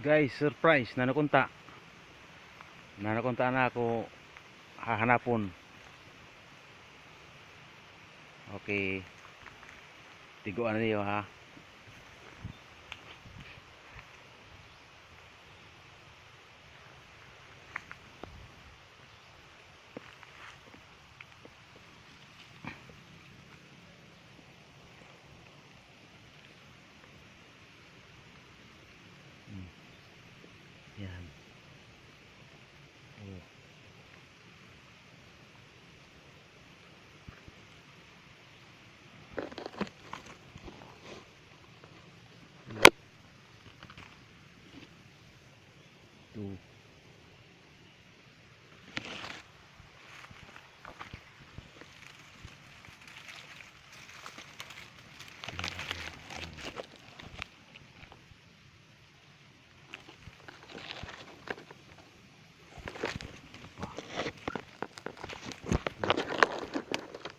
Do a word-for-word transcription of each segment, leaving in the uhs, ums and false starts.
Guys, surprise, nanukunta. Nanukunta na ako hahanapon. Okay. Tiguan niyo, ha. Hmm. Yan. Oh. Two.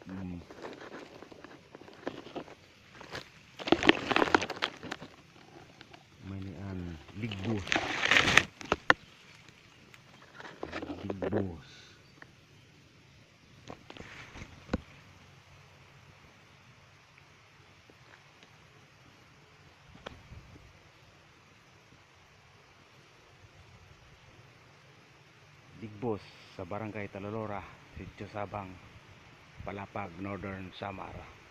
Hmm. May niyan, ligbos. Ligbos. Ligbos sa Barangay Talolora, Sitio Sabang, Palapag, Northern Samar.